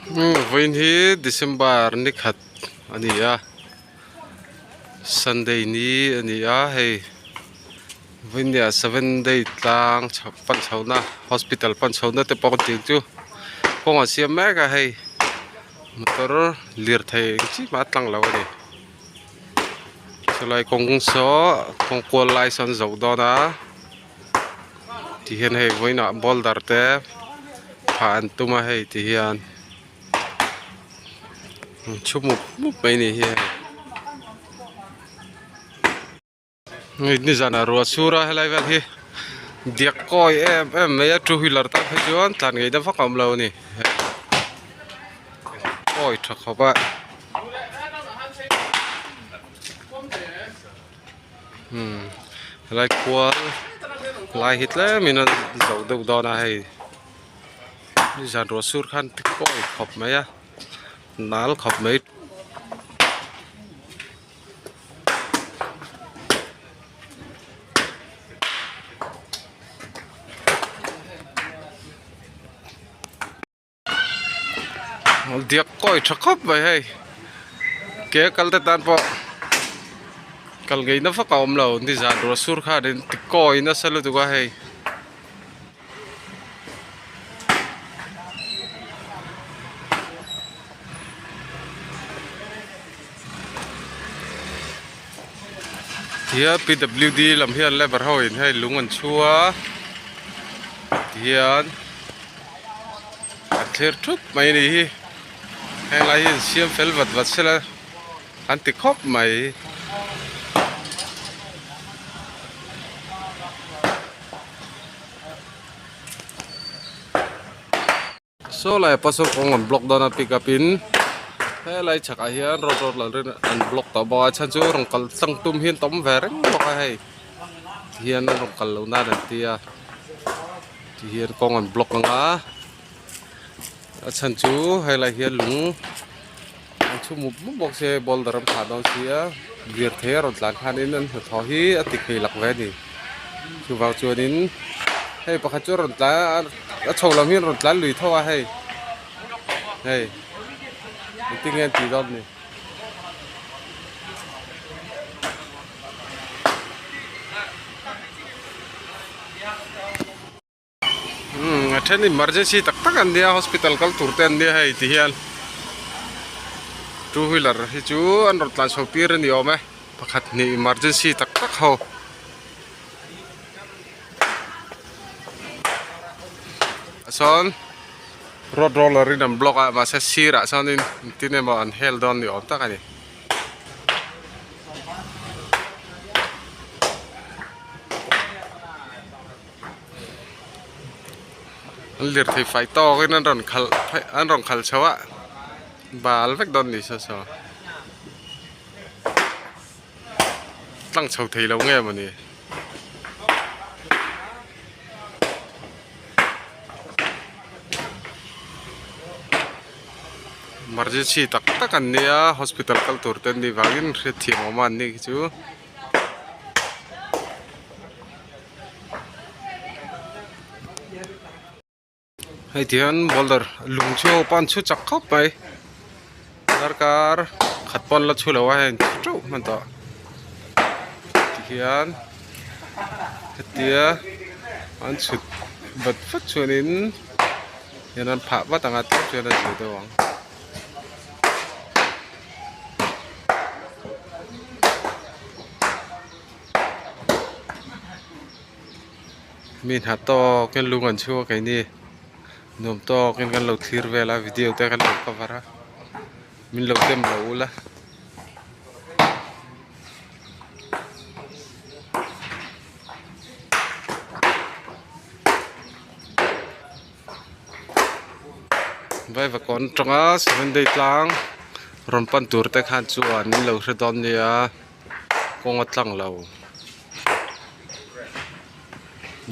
Vawiin hi December ni khat a ni a Sunday ni a ni a hei vawiin ni ah seven day tlang chho pan chho na hospital pan chho na te pawh tih chu kawng an siam mek a hei motor lirthei eng chi mah a tlang lo a ni chulai kawng saw kawng kual lai sawn zoh dawn a. Ti hian hei vawiinah boulder te phah an tum a hei ti hian chhu mup mup mai ni hi hei nizanah ruah chhur a helai vel hi diak kawi em em mai a two wheeler tan phei chuan tlan ngei na vak a awm lo a ni kawi tha khawp a. Helai khual lai hi tlemin a zo deuh dawn a hei nizan ruah sur khan ti kawi khawp mai a nal khawp mai. Diak kawi tha khawp mai hei ke kal te tan pawh kal ngei na vak a awm lo nizan ruah sur khanin ti kawi nasa lutuk a hei. Tia P_W_D lam hian labour ho in hei lung an chhu a tihian. A thlir thup mai a ni hi heng lai hi an siam fel vat vat sela an ti khawp mai. Saw lai pasal kawng an block dawn a pick up in helai chhakah hian road road lan rin an block tawh bawk a chhan chu rawn kal tlang tum hi an tam ve reng bawk a hei tihian an rawn kal loh nan an ti a. Ti hian kawng an block ang a a chhan chu helai hian lung an chhu mup mup bawk sia hei boulder an phah dawn sia lirthei a rawn tlan khanin an hnathawh hi a ti phei lak ve a ni chuvang chuanin hei pakhat chu a rawn tlan a chho lam hi an rawn tlan lui tho a hei hei engtin nge an tih dawn ni. A then emergency tak tak an nia hospital kal tur te an nia hei ti hian two wheeler hi chu an rawn tlan chho tir a ni awm e pakhat hnih emergency tak tak ho sawn road roller in an block a mahse sirah sawnin engtin emaw an hel dawn ni awm tak a ni. An lirthei fai tawkin an rawn khalh an rawn khalh chho a bal vek dawn ni saw saw tlang chho thei lo nge mawni. Emergency tak tak an nia hospital kal tur te an nih vangin hriatthiam awm a an nih khi chu. Hei ti hian boulder lung chu ho pawh an chhu chak khawp mai darkar khat pawh an la chhu lo a hei an chhu teuh hman tawh tihian hetia an chhut vat vat chuanin hian an phah vat ang a tlem chuan a zir deuh ang. Mi hna tawk in lung an chhuak keini nuam tawk in kan lo thlir vel a video te kan lo cover a min lo dem lo ula. Vaivakawn atanga seven day tlang rawn pan tur te khan chuan min lo hre dawn nia kawng a tlang lo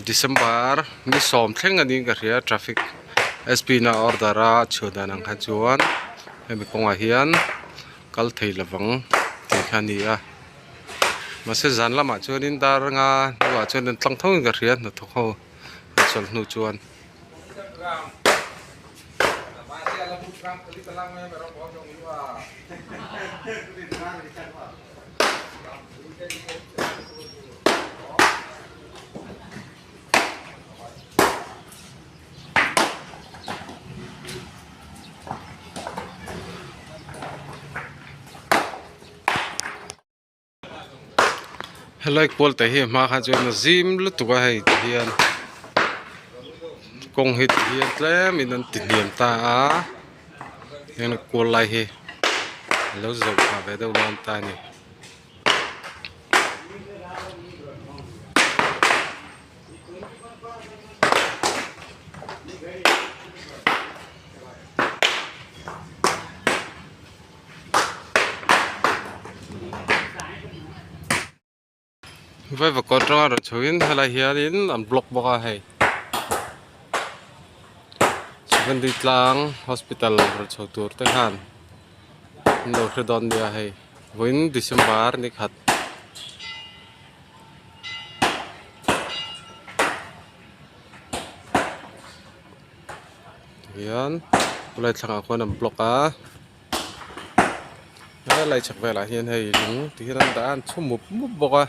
December ni sawm thleng a niin ka hria traffic S P na order a chhuah dan ang kha chuan hemi kawngah hian kal thei lovang tih kha a ni a mahse zan lamah chuanin dar anga hnuah chuan an tlang tho in ka hria hnathawk ho an chawlh hnu chuan. Helai kual te hi a hma khan chuan a zim lutuk a hei ti hian kawng hi ti hian tlem in an ti hniam ta a heng kual lai hi alo zawh phah ve deuh dawn ta a ni. Vaiva kawt atanga rawn chhoin helai hianin an block bawk a hei Chhipandi tlang hospital rawn chho tur te khan an lo hre dawn nia hei vawiin December ni khat. Hian khawlai thlangah khuan an block a helai chhak velah hian hei lung ti hian an dah a an chhu mup mup bawk a.